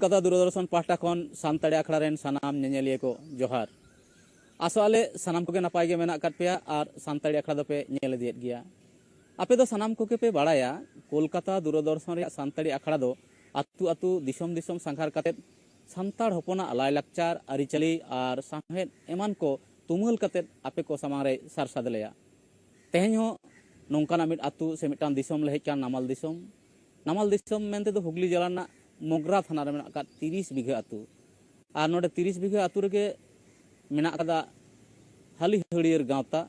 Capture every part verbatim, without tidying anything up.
ᱠᱳᱞᱠᱟᱛᱟ ᱫᱩᱨᱚᱫᱚᱨᱥᱚᱱ ᱯᱟᱦᱴᱟ ᱠᱷᱚᱱ ᱥᱟᱱᱛᱟᱲᱤ ᱟᱠᱷᱲᱟ ᱨᱮᱱ ᱥᱟᱱᱟᱢ ᱧᱮᱧᱮᱞᱤᱭᱟᱹ ᱠᱚ ᱡᱚᱦᱟᱨ᱾ ᱟᱥᱚᱜ ᱟᱞᱮ ᱥᱟᱱᱟᱢ ᱠᱚᱜᱮ ᱱᱟᱯᱟᱭ ᱜᱮ ᱢᱮᱱᱟᱜ ᱟᱠᱟᱫ ᱯᱮᱭᱟ ᱟᱨ ᱥᱟᱱᱛᱟᱲᱤ ᱟᱠᱷᱲᱟ ᱫᱚᱯᱮ ᱧᱮᱞ ᱤᱫᱤᱭᱮᱫ ᱜᱮᱭᱟ᱾ ᱟᱯᱮ ᱫᱚ ᱥᱟᱱᱟᱢ ᱠᱚᱜᱮ ᱯᱮ ᱵᱟᱲᱟᱭᱟ, ᱠᱳᱞᱠᱟᱛᱟ ᱫᱩᱨᱚᱫᱚᱨᱥᱚᱱ ᱨᱮᱭᱟᱜ ᱥᱟᱱᱛᱟᱲᱤ ᱟᱠᱷᱲᱟ ᱫᱚ ᱟᱹᱛᱩ ᱟᱹᱛᱩ, ᱫᱤᱥᱚᱢ ᱫᱤᱥᱚᱢ ᱥᱟᱸᱜᱷᱟᱨ ᱠᱟᱛᱮᱫ ᱥᱟᱱᱛᱟᱲ ᱦᱚᱯᱚᱱᱟᱜ ᱞᱟᱭᱼᱞᱟᱠᱪᱟᱨ, ᱟᱹᱨᱤᱪᱟᱹᱞᱤ ᱟᱨ ᱥᱟᱶᱦᱮᱫ ᱮᱢᱟᱱ ᱠᱚ ᱛᱩᱢᱟᱹᱞ ᱠᱟᱛᱮᱫ ᱟᱯᱮ ᱠᱚ ᱥᱟᱢᱟᱝ ᱨᱮ ᱥᱟᱨ ᱥᱟᱫ ᱞᱮᱭᱟ᱾ ᱛᱮᱦᱮᱧ ᱦᱚᱸ ᱱᱚᱝᱠᱟᱱᱟᱜ ᱢᱤᱫ ᱟᱹᱛᱩ ᱥᱮ ᱢᱤᱫᱴᱟᱝ ᱫᱤᱥᱚᱢ ᱞᱮ ᱦᱮᱡ ᱠᱟᱱᱟ, ᱱᱟᱢᱟᱞ ᱫᱤᱥᱚᱢ᱾ ᱱᱟᱢᱟᱞ ᱫᱤᱥᱚᱢ ᱢᱮᱱᱛᱮ ᱫᱚ ᱦᱩᱜᱽᱞᱤ ᱡᱮᱞᱟ ᱨᱮᱱᱟᱜ ᱢᱚᱜᱽᱨᱟ ᱛᱷᱟᱱᱟ ᱨᱮ ᱢᱮᱱᱟᱜ ᱟᱠᱟᱫ ᱛᱤᱨᱤᱥ ᱵᱤᱜᱷᱟᱹ ᱟᱹᱛᱩ᱾ ᱟᱨ ᱱᱚᱰᱮ ᱛᱤᱨᱤᱥ ᱵᱤᱜᱷᱟᱹ ᱟᱹᱛᱩ ᱨᱮᱜᱮ ᱢᱮᱱᱟᱜ ᱟᱠᱟᱫᱟ ᱦᱟᱹᱞᱤ ᱦᱟᱹᱲᱭᱟᱹᱨ ᱜᱟᱶᱛᱟ᱾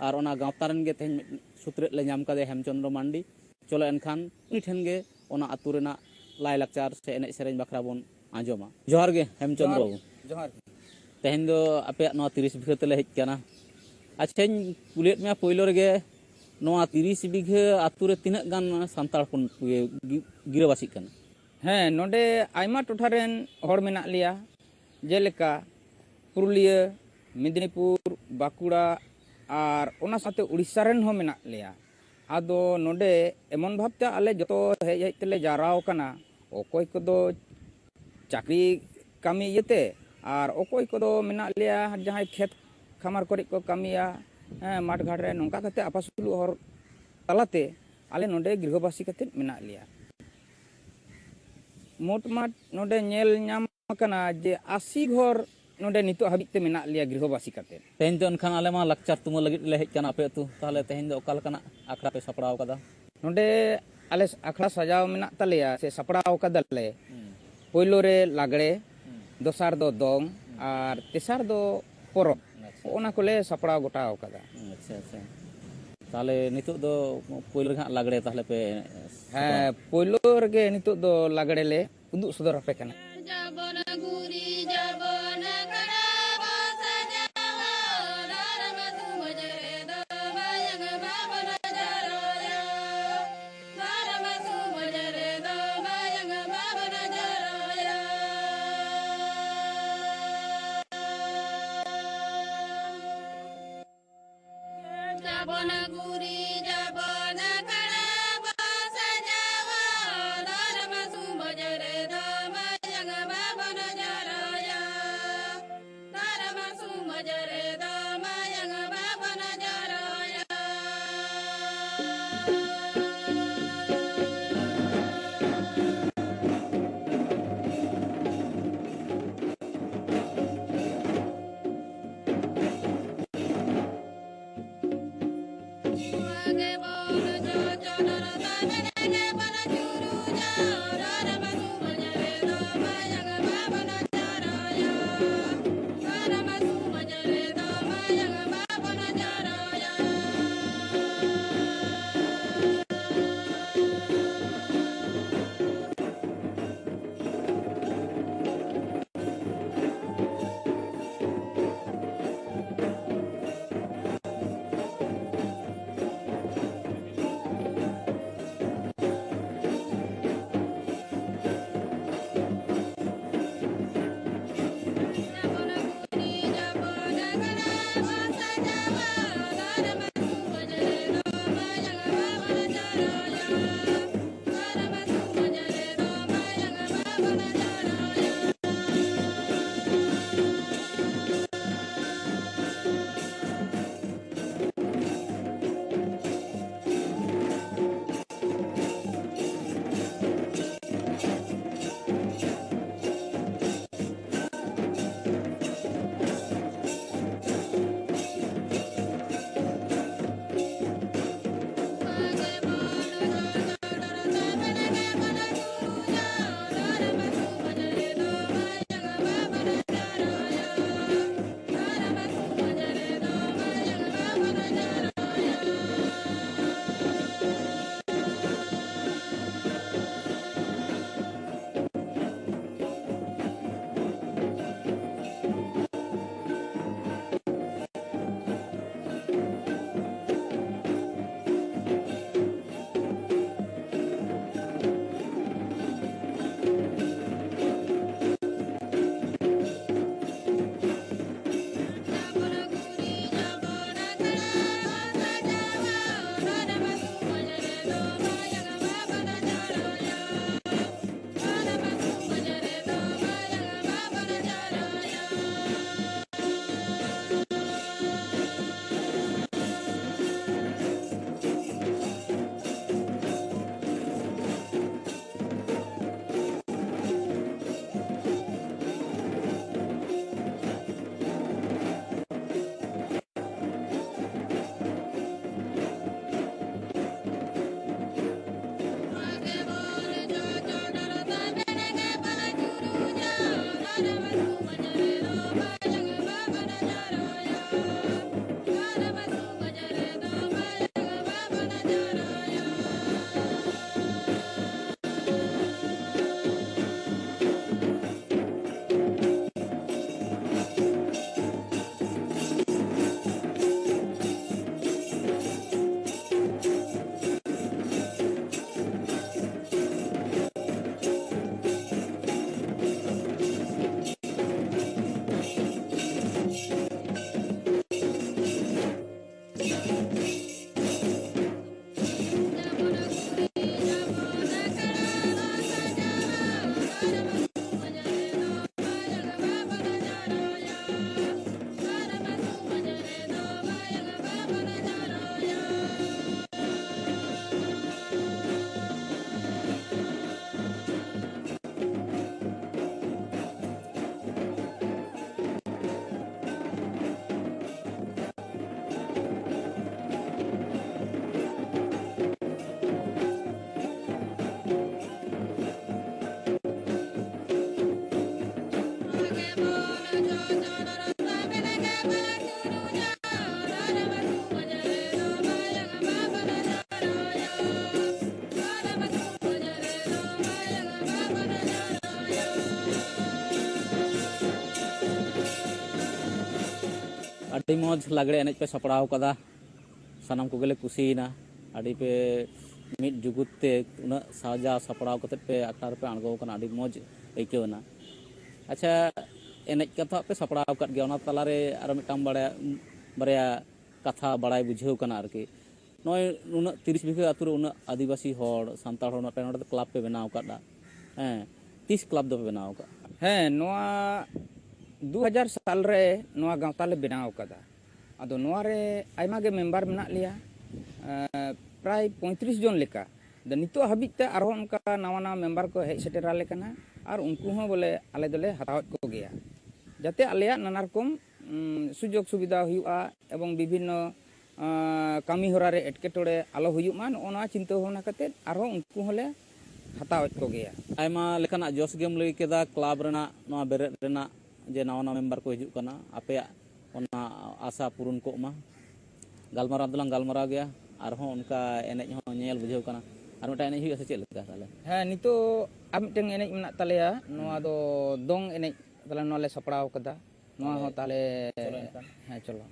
ᱟᱨ ᱚᱱᱟ ᱜᱟᱶᱛᱟ ᱨᱮᱱ ᱜᱮ ᱛᱮᱦᱮᱧ ᱢᱤᱫ ᱥᱩᱛᱨᱮᱫ ᱞᱮ ᱧᱟᱢ ᱠᱟᱫᱮᱭᱟ, ᱦᱮᱢᱪᱚᱸᱫᱽᱨᱚ ᱢᱟᱱᱰᱤ᱾ ᱪᱚᱞᱚ ᱮᱱᱠᱷᱟᱱ ᱩᱱᱤ ᱴᱷᱮᱱ ᱜᱮ ᱚᱱᱟ ᱟᱹᱛᱩ ᱨᱮᱱᱟᱜ ᱞᱟᱭᱼᱞᱟᱠᱪᱟᱨ ᱥᱮ ᱮᱱᱮᱡ ᱥᱮᱨᱮᱧ ᱵᱟᱠᱷᱨᱟ ᱵᱚᱱ ᱟᱸᱡᱚᱢᱟ᱾ ᱡᱚᱦᱟᱨ ᱜᱮ ᱦᱮᱢᱪᱚᱸᱫᱽᱨᱚ ᱵᱟᱹᱵᱩ᱾ ᱡᱚᱦᱟᱨ᱾ ᱛᱮᱦᱮᱧ ᱫᱚ ᱟᱯᱮᱭᱟᱜ ᱱᱚᱣᱟ ᱛᱤᱨᱤᱥ ᱵᱤᱜᱷᱟᱹ ᱛᱮᱞᱮ ᱦᱮᱡ ᱠᱟᱱᱟ᱾ ᱟᱪᱪᱷᱟᱧ ᱠᱩᱞᱤᱭᱮᱫ ᱢᱮᱭᱟ ᱯᱳᱭᱞᱳ ᱨᱮᱜᱮ, ᱱᱚᱣᱟ ᱛᱤᱨᱤᱥ ᱵᱤᱜᱷᱟᱹ ᱟᱹᱛᱩ ᱨᱮ ᱛᱤᱱᱟᱹᱜ ᱜᱟᱱ ᱥᱟᱱᱛᱟᱲ ᱦᱚᱯᱚᱱ ᱜᱤ-, ᱜᱤᱨᱟᱹᱵᱟᱹᱥᱤᱜ ᱠᱟᱱᱟ? ᱦᱮᱸ, ᱱᱚᱰᱮ ᱟᱭᱢᱟ ᱴᱚᱴᱷᱟ ᱨᱮᱱ ᱦᱚᱲ ᱢᱮᱱᱟᱜ ᱞᱮᱭᱟ, ᱡᱮᱞᱮᱠᱟ ᱯᱩᱨᱩᱞᱤᱭᱟᱹ, ᱢᱮᱫᱽᱱᱤᱯᱩᱨ, ᱵᱟᱸᱠᱩᱲᱟ ᱟᱨ ᱚᱱᱟ ᱥᱟᱶᱛᱮ ᱩᱲᱤᱥᱥᱟ ᱨᱮᱱ ᱦᱚᱸ ᱢᱮᱱᱟᱜ ᱞᱮᱭᱟ᱾ ᱟᱫᱚ ᱱᱚᱰᱮ ᱮᱢᱚᱱ ᱵᱷᱟᱵᱽᱛᱮ ᱟᱞᱮ ᱡᱚᱛᱚ ᱦᱮᱡ ᱦᱮᱡ ᱛᱮᱞᱮ ᱡᱟᱣᱨᱟ ᱟᱠᱟᱱᱟ, ᱚᱠᱚᱭ ᱠᱚᱫᱚ ᱪᱟᱹᱠᱨᱤ ᱠᱟᱹᱢᱤ ᱤᱭᱟᱹᱛᱮ, ᱟᱨ ᱚᱠᱚᱭ ᱠᱚᱫᱚ ᱢᱮᱱᱟᱜ ᱞᱮᱭᱟ ᱡᱟᱦᱟᱸᱭ ᱠᱷᱮᱛ ᱠᱷᱟᱢᱟᱨ ᱠᱚᱨᱮ ᱠᱚ ᱠᱟᱹᱢᱤᱭᱟ, ᱦᱮᱸ, ᱢᱟᱴᱷ ᱜᱷᱟᱴ ᱨᱮ, ᱱᱚᱝᱠᱟ ᱠᱟᱛᱮ ᱟᱯᱟᱥᱩᱞᱩᱜ ᱦᱚᱲ ᱛᱟᱞᱟᱛᱮ ᱟᱞᱮ ᱱᱚᱰᱮ ᱜᱨᱤᱦᱚᱵᱟᱥᱤ ᱠᱟᱛᱮ ᱢᱮᱱᱟᱜ ᱞᱮᱭᱟ᱾ ᱢᱳᱴᱢᱟᱴ ᱱᱚᱰᱮ ᱧᱮᱞ ᱧᱟᱢ ᱟᱠᱟᱱᱟ ᱡᱮ ᱟᱥᱤ ᱜᱷᱚᱨ ᱱᱚᱰᱮ ᱱᱤᱛᱚᱜ ᱦᱟᱹᱵᱤᱡ ᱛᱮ ᱢᱮᱱᱟᱜ ᱞᱮᱭᱟ ᱜᱨᱤᱦᱚᱵᱟᱥᱤ ᱠᱟᱛᱮ᱾ ᱛᱮᱦᱮᱧ ᱫᱚ ᱮᱱᱠᱷᱟᱱ ᱟᱞᱮ ᱢᱟ ᱞᱟᱠᱪᱟᱨ ᱛᱩᱢᱟᱹᱞ ᱞᱟᱹᱜᱤᱫ ᱞᱮ ᱦᱮᱡ ᱠᱟᱱᱟ ᱟᱯᱮ ᱟᱹᱛᱩ᱾ ᱛᱟᱦᱚᱞᱮ ᱛᱮᱦᱮᱧ ᱫᱚ ᱚᱠᱟ ᱞᱮᱠᱟᱱᱟᱜ ᱟᱠᱷᱲᱟ ᱯᱮ ᱥᱟᱯᱲᱟᱣ ᱠᱟᱫᱟ? ᱱᱚᱰᱮ ᱟᱞᱮ ᱟᱠᱷᱲᱟ ᱥᱟᱡᱟᱣ ᱢᱮᱱᱟᱜ ᱛᱟᱞᱮᱭᱟ, ᱥᱮ ᱥᱟᱯᱲᱟᱣ ᱠᱟᱫᱟᱞᱮ᱾ ᱦᱩᱸ᱾ ᱯᱳᱭᱞᱳ ᱨᱮ ᱞᱟᱜᱽᱲᱮ, ᱦᱩᱸ᱾ ᱫᱚᱥᱟᱨ ᱫᱚ ᱫᱚᱝ, ᱦᱩᱸ᱾ ᱟᱨ ᱛᱮᱥᱟᱨ ᱫᱚ ᱯᱚᱨᱚᱵᱽ᱾ ᱟᱪᱪᱷᱟ᱾ ᱚᱱᱟ ᱠᱚᱞᱮ ᱥᱟᱯᱲᱟᱣ ᱜᱚᱴᱟᱣ ᱠᱟᱫᱟ᱾ ᱟᱪᱪᱷᱟ, ᱟᱪᱪᱷᱟ᱾ ᱛᱟᱦᱚᱞᱮ ᱱᱤᱛᱚᱜ ᱫᱚ ᱯᱳᱭᱞᱳ ᱨᱮ ᱦᱟᱸᱜ ᱞᱟᱜᱽᱲᱮ ᱛᱟᱦᱚᱞᱮ ᱯᱮ ᱦᱮᱸ, ᱥᱟᱯᱲᱟᱣᱟ? ᱯᱳᱭᱞᱳ ᱨᱮᱜᱮ ᱱᱤᱛᱚᱜ ᱫᱚ ᱞᱟᱜᱽᱲᱮ ᱞᱮ ᱩᱫᱩᱜ ᱥᱚᱫᱚᱨ ᱟᱯᱮ ᱠᱟᱱᱟ᱾ ᱡᱟᱵᱚᱱ ᱜᱩᱨᱤ ᱡᱟᱵᱚᱱ ᱠᱟᱲᱟ ᱵᱚ ᱥᱟᱡᱟᱣᱟ, ᱫᱷᱚᱨᱢ ᱥᱚᱢᱟᱡᱽ ᱨᱮᱫᱚ ᱢᱟᱭᱟᱝ ᱵᱟᱵᱚᱱ ᱡᱚᱨᱚᱭᱟ᱾ ᱫᱷᱚᱨᱢ ᱥᱚᱢᱟᱡᱽ ᱨᱮᱫᱚ ᱢᱟᱭᱟᱝ ᱵᱟᱵᱚᱱ ᱡᱚᱨᱚᱭᱟ᱾ ᱡᱟᱵᱚᱱ ᱜᱩᱨᱤ ᱡᱟᱵᱚᱱ ᱠᱟᱲᱟ ᱵᱚ ᱥᱟᱡᱟᱣᱟ, ᱫᱷᱚᱨᱢ ᱥᱚᱢᱟᱡᱽ ᱨᱮᱫᱚ ᱢᱟᱭᱟᱝ ᱨᱮᱫᱚ ᱢᱟᱭᱟᱝ ᱵᱟᱵᱚᱱ ᱡᱚᱨᱚᱭᱟ᱾ ᱱᱚᱣᱟ ᱜᱮᱵᱚᱱ ᱡᱚ ᱪᱚᱰᱚᱨ ᱫᱟ, ᱢᱮᱱᱮ ᱜᱮᱵᱚᱱ ᱪᱩᱨᱩᱡᱟ, ᱫᱷᱚᱨᱚᱢ ᱥᱚᱢᱟᱡᱽ ᱨᱮᱫᱚ ᱢᱟᱭᱟᱝ ᱵᱟᱵᱚᱱ ᱡᱚᱨᱚᱭᱟ, ᱫᱷᱚᱨᱚᱢ ᱥᱚᱢᱟᱡᱽ ᱨᱮᱫᱚ ᱟᱹᱰᱤ ᱢᱚᱡᱽ ᱞᱟᱜᱽᱲᱮ ᱮᱱᱮᱡ ᱯᱮ ᱥᱟᱯᱲᱟᱣ ᱠᱟᱫᱟ, ᱥᱟᱱᱟᱢ ᱠᱚᱜᱮᱞᱮ ᱠᱩᱥᱤᱭᱮᱱᱟ᱾ ᱟᱹᱰᱤ ᱯᱮ ᱢᱤᱫ ᱡᱩᱜᱩᱫ ᱛᱮ ᱩᱱᱟᱹᱜ ᱥᱟᱡᱟᱣ ᱥᱟᱯᱲᱟᱣ ᱠᱟᱛᱮ ᱯᱮ ᱟᱠᱷᱲᱟ ᱨᱮᱯᱮ ᱟᱬᱜᱚ ᱟᱠᱟᱱᱟ, ᱟᱹᱰᱤ ᱢᱚᱡᱽ ᱟᱹᱭᱠᱟᱹᱣ ᱮᱱᱟ᱾ ᱟᱪᱪᱷᱟ, ᱮᱱᱮᱡ ᱠᱟᱛᱷᱟ ᱯᱮ ᱥᱟᱯᱲᱟᱣ ᱟᱠᱟᱫ ᱜᱮᱭᱟ, ᱚᱱᱟ ᱛᱟᱞᱟᱨᱮ ᱟᱨᱚ ᱢᱤᱫᱴᱟᱝ ᱵᱟᱲᱟᱭ, ᱵᱟᱨᱭᱟ ᱠᱟᱛᱷᱟ ᱵᱟᱲᱟᱭ ᱵᱩᱡᱷᱟᱹᱣ ᱠᱟᱱᱟ ᱟᱨᱠᱤ᱾ ᱱᱚᱜᱼᱚᱭ ᱱᱩᱱᱟᱹᱜ ᱛᱤᱨᱤᱥ ᱵᱤᱜᱷᱟᱹ ᱟᱹᱛᱩ ᱨᱮ ᱩᱱᱟᱹᱜ ᱟᱹᱫᱤᱵᱟᱹᱥᱤ ᱦᱚᱲ, ᱥᱟᱱᱛᱟᱲ ᱦᱚᱲ ᱢᱤᱫᱴᱟᱝ ᱱᱚᱰᱮ ᱫᱚ ᱠᱞᱟᱵᱽ ᱯᱮ ᱵᱮᱱᱟᱣ ᱟᱠᱟᱫᱼᱟ᱾ ᱦᱮᱸ, ᱛᱤᱥ ᱠᱞᱟᱵᱽ ᱫᱚᱯᱮ ᱵᱮᱱᱟᱣ ᱟᱠᱟᱫᱼᱟ? ᱦᱮᱸ, ᱱᱚᱣᱟ ᱫᱩ ᱦᱟᱡᱟᱨ ᱥᱟᱞ ᱨᱮ ᱱᱚᱣᱟ ᱜᱟᱶᱛᱟ ᱞᱮ ᱵᱮᱱᱟᱣ ᱟᱠᱟᱫᱟ᱾ ᱟᱫᱚ ᱱᱚᱣᱟ ᱨᱮ ᱟᱭᱢᱟ ᱜᱮ ᱢᱮᱢᱵᱟᱨ ᱢᱮᱱᱟᱜ ᱞᱮᱭᱟ, ᱮᱸ, ᱯᱨᱟᱭ ᱯᱚᱸᱭᱛᱨᱤᱥ ᱡᱚᱱ ᱞᱮᱠᱟ᱾ ᱟᱫᱚ ᱱᱤᱛᱚᱜ ᱦᱟᱹᱵᱤᱡ ᱛᱮ ᱟᱨᱦᱚᱸ ᱚᱱᱠᱟ ᱱᱟᱣᱟ ᱱᱟᱣᱟ ᱢᱮᱢᱵᱟᱨ ᱠᱚ ᱦᱮᱡ ᱥᱮᱴᱮᱨ ᱟᱞᱮ ᱠᱟᱱᱟ, ᱟᱨ ᱩᱱᱠᱩ ᱦᱚᱸ ᱵᱚᱞᱮ ᱟᱞᱮ ᱫᱚᱞᱮ ᱦᱟᱛᱟᱣᱮᱫ ᱠᱚᱜᱮᱭᱟ, ᱡᱟᱛᱮ ᱟᱞᱮᱭᱟᱜ ᱱᱟᱱᱟ ᱨᱚᱠᱚᱢ, ᱩᱢ, ᱥᱩᱡᱳᱜᱽ ᱥᱩᱵᱤᱫᱷᱟ ᱦᱩᱭᱩᱜᱼᱟ ᱮᱵᱚᱝ ᱵᱤᱵᱷᱤᱱᱱᱚ, ᱟᱸ, ᱠᱟᱹᱢᱤ ᱦᱚᱨᱟ ᱨᱮ ᱮᱴᱠᱮᱴᱚᱬᱮ ᱟᱞᱚ ᱦᱩᱭᱩᱜ ᱢᱟ, ᱱᱚᱜᱼᱚ ᱱᱚᱣᱟ ᱪᱤᱱᱛᱟᱹ ᱵᱷᱟᱵᱽᱱᱟ ᱠᱟᱛᱮᱫ ᱟᱨᱦᱚᱸ ᱩᱱᱠᱩ ᱦᱚᱸᱞᱮ ᱦᱟᱛᱟᱣᱮᱫ ᱠᱚᱜᱮᱭᱟ᱾ ᱟᱭᱢᱟ ᱞᱮᱠᱟᱱᱟᱜ ᱡᱚᱥ ᱜᱮᱢ ᱞᱟᱹᱭ ᱠᱮᱫᱟ ᱠᱞᱟᱵᱽ ᱨᱮᱱᱟᱜ, ᱱᱚᱣᱟ ᱵᱮᱨᱮᱫ ᱨᱮᱱᱟᱜ, ᱡᱮ ᱱᱟᱣᱟ ᱱᱟᱣᱟ ᱢᱮᱢᱵᱟᱨ ᱠᱚ ᱦᱤᱡᱩᱜ ᱠᱟᱱᱟ, ᱟᱯᱮᱭᱟᱜ ᱚᱱᱟ ᱟᱥᱟ ᱯᱩᱨᱩᱱ ᱠᱚᱜ ᱢᱟ᱾ ᱜᱟᱞᱢᱟᱨᱟᱣ ᱫᱚᱞᱟᱝ ᱜᱟᱞᱢᱟᱨᱟᱣ ᱜᱮᱭᱟ, ᱟᱨᱦᱚᱸ ᱚᱱᱠᱟ ᱮᱱᱮᱡ ᱦᱚᱸ ᱧᱮᱞ ᱵᱩᱡᱷᱟᱹᱣ ᱠᱟᱱᱟ᱾ ᱟᱨ ᱢᱤᱫᱴᱟᱝ ᱮᱱᱮᱡ ᱦᱩᱭᱩᱜᱼᱟ ᱥᱮ ᱪᱮᱫ ᱞᱮᱠᱟ ᱛᱟᱦᱚᱞᱮ? ᱦᱮᱸ, ᱱᱤᱛᱚᱜ ᱟᱨ ᱢᱤᱫᱴᱟᱝ ᱮᱱᱮᱡ ᱢᱮᱱᱟᱜ ᱛᱟᱞᱮᱭᱟ, ᱱᱚᱣᱟ ᱫᱚ ᱫᱚᱝ ᱮᱱᱮᱡ ᱛᱟᱦᱚᱞᱮ ᱱᱚᱣᱟ ᱞᱮ ᱥᱟᱯᱲᱟᱣ ᱠᱟᱫᱟ᱾ ᱱᱚᱣᱟ ᱦᱚᱸ ᱛᱟᱦᱚᱞᱮ, ᱪᱚᱞᱚ ᱮᱱᱠᱷᱟᱱ᱾ ᱦᱮᱸ, ᱪᱚᱞᱚ᱾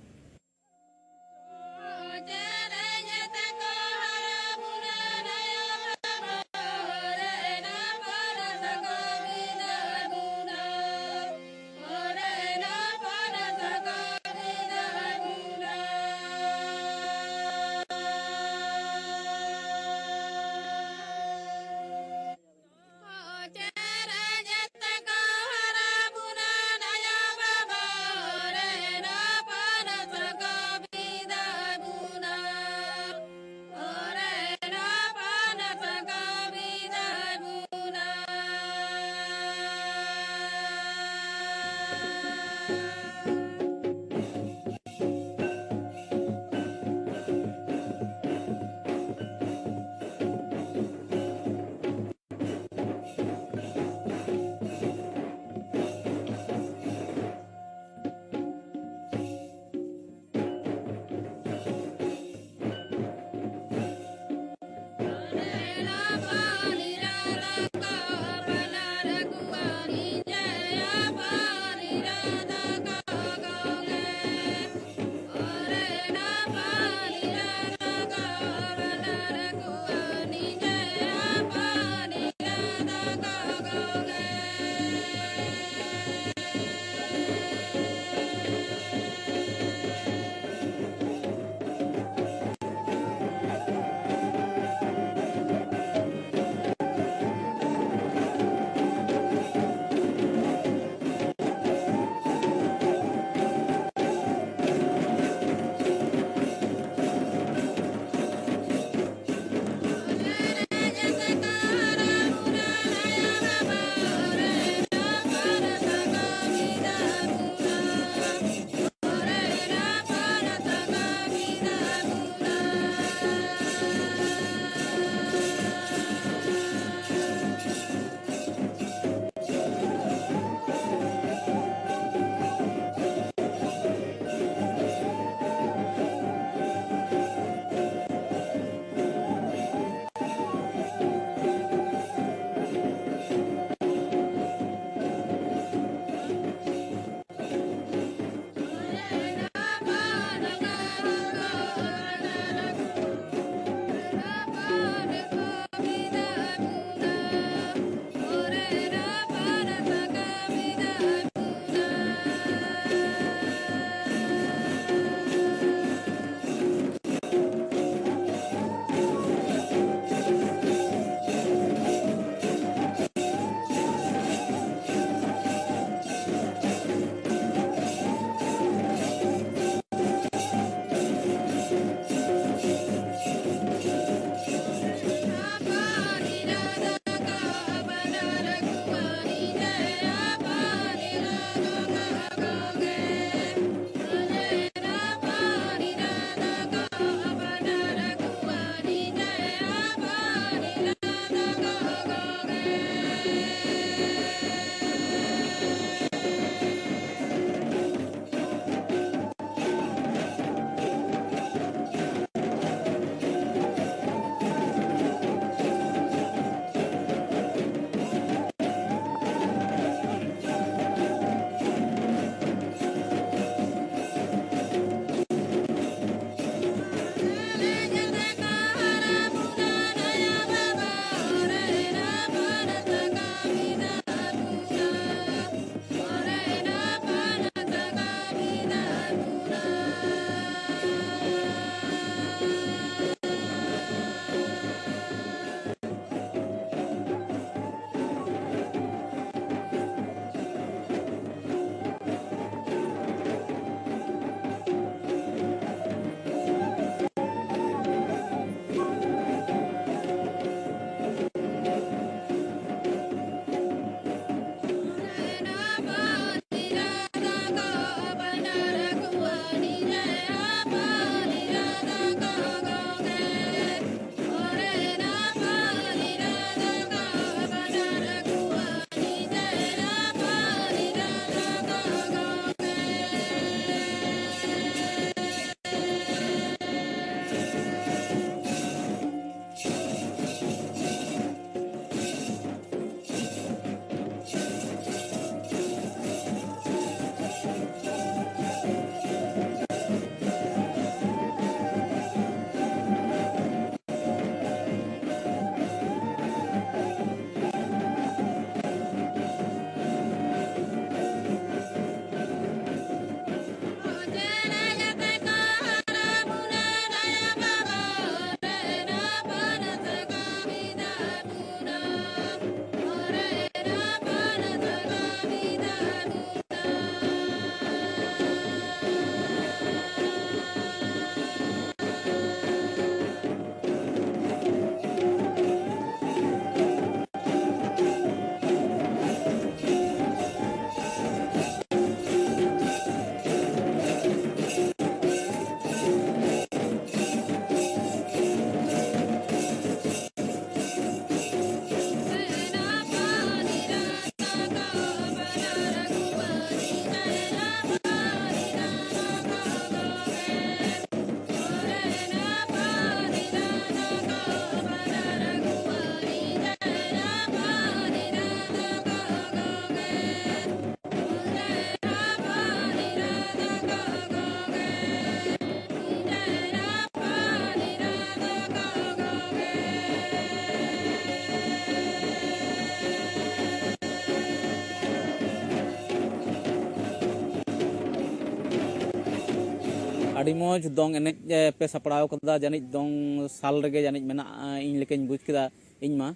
ᱟᱹᱰᱤ ᱢᱚᱡᱽ ᱫᱚᱝ ᱮᱱᱮᱡ, ᱮ, ᱯᱮ ᱥᱟᱯᱲᱟᱣ ᱠᱟᱫᱟ᱾ ᱡᱟᱹᱱᱤᱡ ᱫᱚᱝ ᱥᱟᱞ ᱨᱮᱜᱮ ᱡᱟᱹᱱᱤᱡ ᱢᱮᱱᱟᱜᱼᱟ, ᱤᱧ ᱞᱮᱠᱟᱧ ᱵᱩᱡᱽ ᱠᱮᱫᱟ ᱤᱧ ᱢᱟ᱾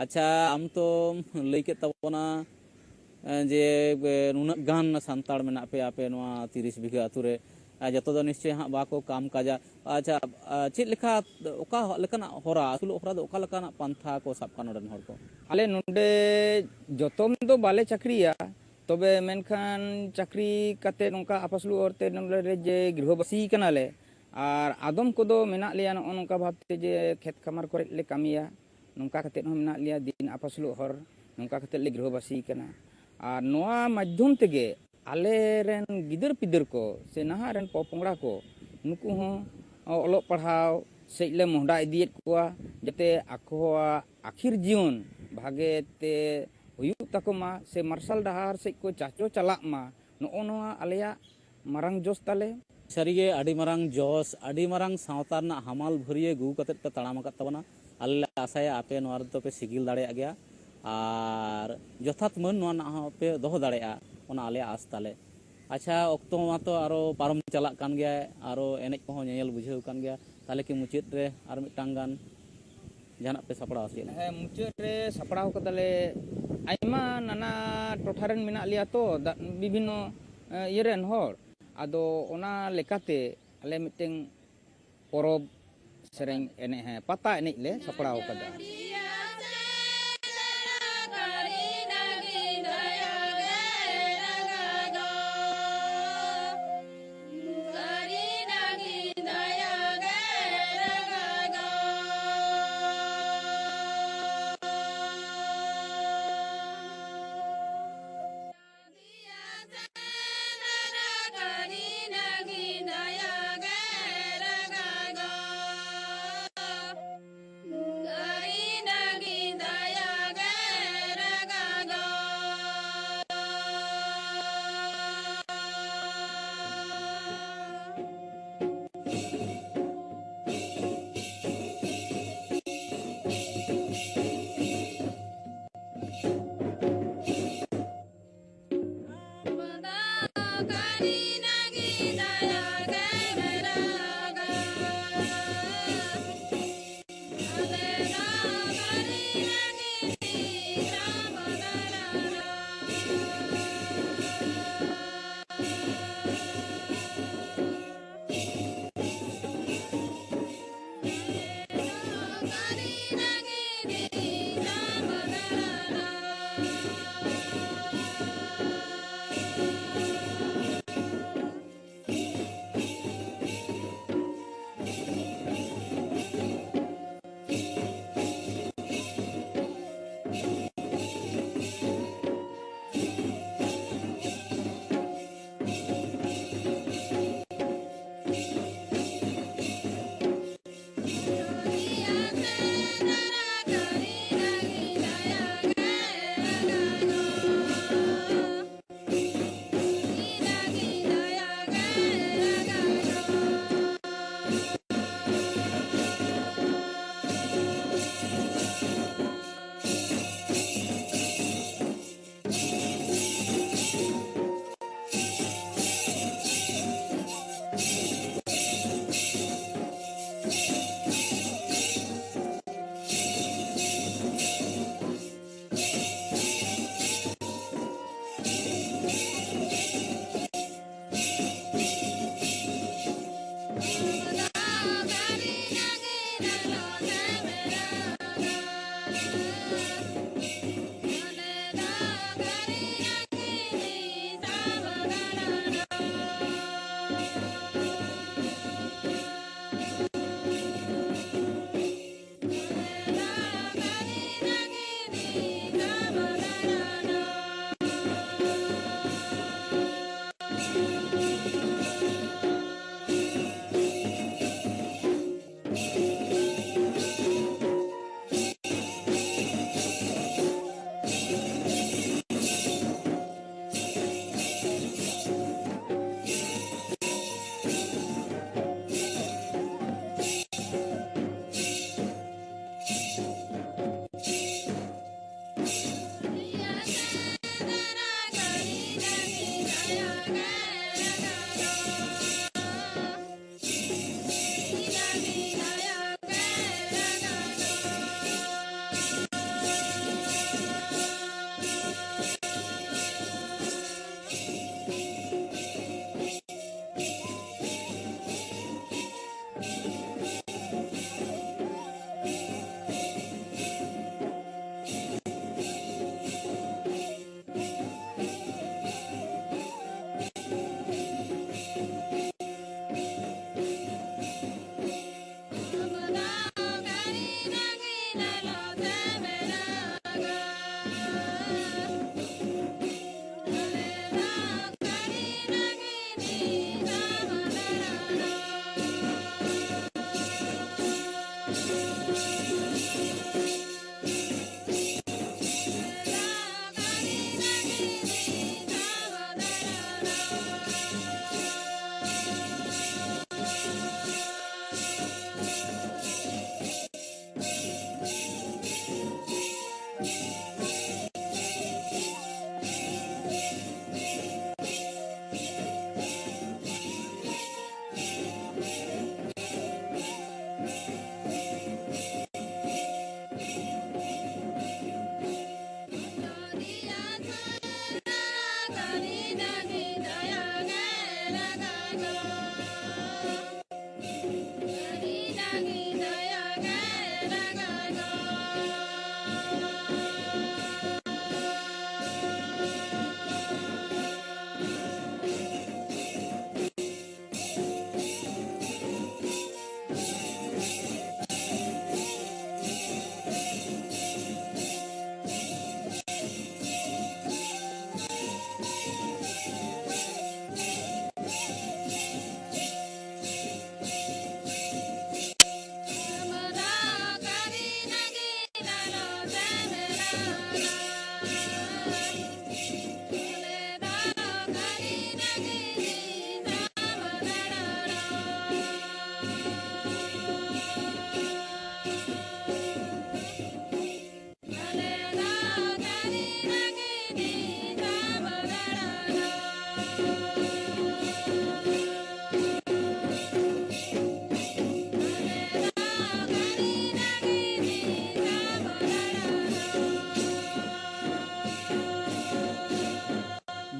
ᱟᱪᱪᱷᱟ, ᱟᱢ ᱛᱚᱢ ᱞᱟᱹᱭ ᱠᱮᱫ ᱛᱟᱵᱚᱱᱟ, ᱮ, ᱡᱮ, ᱮ, ᱱᱩᱱᱟᱹᱜ ᱜᱟᱱ ᱥᱟᱱᱛᱟᱲ ᱢᱮᱱᱟᱜ ᱯᱮᱭᱟ ᱟᱯᱮ ᱱᱚᱣᱟ ᱛᱤᱨᱤᱥ ᱵᱤᱜᱷᱟᱹ ᱟᱹᱛᱩ ᱨᱮ᱾ ᱟᱨ ᱡᱚᱛᱚ ᱫᱚ ᱱᱤᱥᱪᱚᱭ ᱦᱟᱸᱜ ᱵᱟᱠᱚ ᱠᱟᱢ ᱠᱟᱡᱟ᱾ ᱟᱪᱪᱷᱟ, ᱟ, ᱪᱮᱫ ᱞᱮᱠᱟ, ᱚᱠᱟ ᱞᱮᱠᱟᱱᱟᱜ ᱦᱚᱨᱟ, ᱟᱹᱥᱩᱞᱚᱜ ᱦᱚᱨᱟ ᱫᱚ ᱚᱠᱟ ᱞᱮᱠᱟᱱᱟᱜ ᱯᱟᱱᱛᱷᱟ ᱠᱚ ᱥᱟᱵ ᱠᱟᱜᱼᱟ ᱱᱚᱰᱮᱱ ᱦᱚᱲ ᱠᱚ? ᱟᱞᱮ ᱱᱚᱰᱮ ᱡᱚᱛᱚᱢ ᱫᱚ ᱵᱟᱞᱮ ᱪᱟᱹᱠᱨᱤᱭᱟ, ᱛᱚᱵᱮ ᱢᱮᱱᱠᱷᱟᱱ ᱪᱟᱹᱠᱨᱤ ᱠᱟᱛᱮ ᱱᱚᱝᱠᱟ ᱟᱯᱟᱥᱩᱞᱚᱜ ᱦᱚᱨᱛᱮ ᱱᱚᱰᱮ ᱨᱮ ᱡᱮ ᱜᱨᱤᱦᱚᱵᱟᱥᱤ ᱠᱟᱱᱟᱞᱮ, ᱟᱨ ᱟᱫᱚᱢ ᱠᱚᱫᱚ ᱢᱮᱱᱟᱜ ᱞᱮᱭᱟ ᱱᱚᱜᱼᱚ ᱱᱚᱝᱠᱟ ᱵᱷᱟᱵᱛᱮ ᱡᱮ ᱠᱷᱮᱛ ᱠᱷᱟᱢᱟᱨ ᱠᱚᱨᱮ ᱞᱮ ᱠᱟᱹᱢᱤᱭᱟ, ᱱᱚᱝᱠᱟ ᱠᱟᱛᱮ ᱦᱚᱸ ᱢᱮᱱᱟᱜ ᱞᱮᱭᱟ, ᱫᱤᱱ ᱟᱯᱟᱥᱩᱞᱚᱜ ᱦᱚᱨ ᱱᱚᱝᱠᱟ ᱠᱟᱛᱮ ᱞᱮ ᱜᱨᱤᱦᱚᱵᱟᱥᱤ ᱠᱟᱱᱟ᱾ ᱟᱨ ᱱᱚᱣᱟ ᱢᱟᱫᱽᱫᱷᱚᱢ ᱛᱮᱜᱮ ᱟᱞᱮ ᱨᱮᱱ ᱜᱤᱫᱟᱹᱨ ᱯᱤᱫᱟᱹᱨ ᱠᱚ ᱥᱮ ᱱᱟᱦᱟᱜ ᱨᱮᱱ ᱯᱚᱯᱚᱝᱲᱟ ᱠᱚ, ᱱᱩᱠᱩ ᱦᱚᱸ ᱚᱞᱚᱜ ᱯᱟᱲᱦᱟᱣ ᱥᱮᱫ ᱞᱮ ᱢᱚᱦᱰᱟ ᱤᱫᱤᱭᱮᱫ ᱠᱚᱣᱟ, ᱡᱟᱛᱮ ᱟᱠᱚᱣᱟᱜ ᱟᱹᱠᱷᱤᱨ ᱡᱤᱭᱚᱱ ᱵᱷᱟᱜᱮ ᱛᱮ ᱦᱩᱭᱩᱜ ᱛᱟᱠᱚ ᱢᱟ ᱥᱮ ᱢᱟᱨᱥᱟᱞ ᱰᱟᱦᱟᱨ ᱥᱮᱫ ᱠᱚ ᱪᱟᱪᱚ ᱪᱟᱞᱟᱜ ᱢᱟ, ᱱᱚᱜᱼᱚ ᱱᱚᱣᱟ ᱟᱞᱮᱭᱟᱜ ᱢᱟᱨᱟᱝ ᱡᱚᱥ ᱛᱟᱞᱮ᱾ ᱥᱟᱹᱨᱤᱜᱮ ᱟᱹᱰᱤ ᱢᱟᱨᱟᱝ ᱡᱚᱥ, ᱟᱹᱰᱤ ᱢᱟᱨᱟᱝ ᱥᱟᱶᱛᱟ ᱨᱮᱱᱟᱜ ᱦᱟᱢᱟᱞ ᱵᱷᱟᱹᱨᱭᱟᱹ ᱜᱩ ᱠᱟᱛᱮᱫ ᱯᱮ ᱛᱟᱲᱟᱢ ᱟᱠᱟᱫ ᱛᱟᱵᱚᱱᱟ᱾ ᱟᱞᱮ ᱞᱮ ᱟᱥᱟᱭᱟ ᱟᱯᱮ ᱱᱚᱣᱟ ᱨᱮᱫᱚ ᱯᱮ ᱥᱤᱜᱤᱞ ᱫᱟᱲᱮᱭᱟᱜ ᱜᱮᱭᱟ ᱟᱨ ᱡᱚᱛᱷᱟᱛ ᱢᱟᱹᱱ ᱱᱚᱣᱟ ᱨᱮᱱᱟᱜ ᱦᱚᱸ ᱯᱮ ᱫᱚᱦᱚ ᱫᱟᱲᱮᱭᱟᱜᱼᱟ, ᱚᱱᱟ ᱟᱞᱮᱭᱟᱜ ᱟᱥ ᱛᱟᱞᱮ᱾ ᱟᱪᱪᱷᱟ, ᱚᱠᱛᱚ ᱢᱟᱛᱚ ᱟᱨᱚ ᱯᱟᱨᱚᱢ ᱪᱟᱞᱟᱜ ᱠᱟᱱ ᱜᱮᱭᱟ, ᱟᱨᱚ ᱮᱱᱮᱡ ᱠᱚᱦᱚᱸ ᱧᱮᱧᱮᱞ ᱵᱩᱡᱷᱟᱹᱣ ᱠᱟᱱ ᱜᱮᱭᱟ᱾ ᱛᱟᱦᱚᱞᱮ ᱠᱤ ᱢᱩᱪᱟᱹᱫ ᱨᱮ ᱟᱨ ᱢᱤᱫᱴᱟᱝ ᱜᱟᱱ ᱡᱟᱦᱟᱱᱟᱜ ᱯᱮ ᱥᱟᱯᱲᱟᱣᱟ ᱥᱮ ᱪᱮᱫ? ᱦᱮᱸ, ᱢᱩᱪᱟᱹᱫ ᱨᱮ ᱥᱟᱯᱲᱟᱣ ᱠᱟᱫᱟᱞᱮ, ᱟᱭᱢᱟ ᱱᱟᱱᱟ ᱴᱚᱴᱷᱟ ᱨᱮᱱ ᱢᱮᱱᱟᱜ ᱞᱮᱭᱟ ᱛᱚ, ᱫᱟ-, ᱵᱤᱵᱷᱤᱱᱱᱚ, ᱮ, ᱤᱭᱟᱹ ᱨᱮᱱ ᱦᱚᱲ᱾ ᱟᱫᱚ ᱚᱱᱟ ᱞᱮᱠᱟᱛᱮ ᱟᱞᱮ ᱢᱤᱫᱴᱮᱱ ᱯᱚᱨᱚᱵᱽ ᱥᱮᱨᱮᱧ ᱮᱱᱮᱡ, ᱦᱮᱸ, ᱯᱟᱛᱟ ᱮᱱᱮᱡ ᱞᱮ ᱥᱟᱯᱲᱟᱣ ᱠᱟᱫᱟ᱾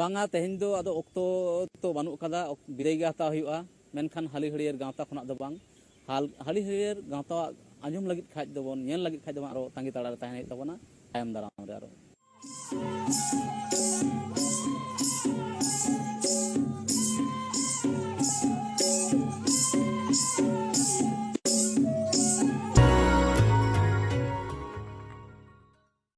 ᱵᱟᱝᱟ, ᱛᱮᱦᱮᱧ ᱫᱚ ᱟᱫᱚ ᱚᱠᱛᱚ ᱛᱚ ᱵᱟᱹᱱᱩᱜ ᱠᱟᱫᱟ, ᱚᱠ- ᱵᱤᱫᱟᱹᱭ ᱜᱮ ᱦᱟᱛᱟᱣ ᱦᱩᱭᱩᱜᱼᱟ᱾ ᱢᱮᱱᱠᱷᱟᱱ ᱦᱟᱹᱞᱤ ᱦᱟᱹᱲᱭᱟᱹᱨ ᱜᱟᱶᱛᱟ ᱠᱷᱚᱱᱟᱜ ᱫᱚ ᱵᱟᱝ, ᱦᱟᱞ- ᱦᱟᱹᱞᱤ ᱦᱟᱹᱲᱭᱟᱹᱨ ᱜᱟᱶᱛᱟᱣᱟᱜ ᱟᱸᱡᱚᱢ ᱞᱟᱹᱜᱤᱫ ᱠᱷᱟᱡ ᱫᱚᱵᱚᱱ, ᱧᱮᱞ ᱞᱟᱹᱜᱤᱫ ᱠᱷᱟᱡ ᱫᱚᱵᱚᱱ ᱟᱨᱚ ᱛᱟᱺᱜᱤ ᱛᱟᱲᱟᱨᱮ ᱛᱟᱦᱮᱱ ᱦᱩᱭᱩᱜ ᱛᱟᱵᱚᱱᱟ ᱛᱟᱭᱚᱢ ᱫᱟᱨᱟᱢ ᱨᱮ ᱟᱨᱚ᱾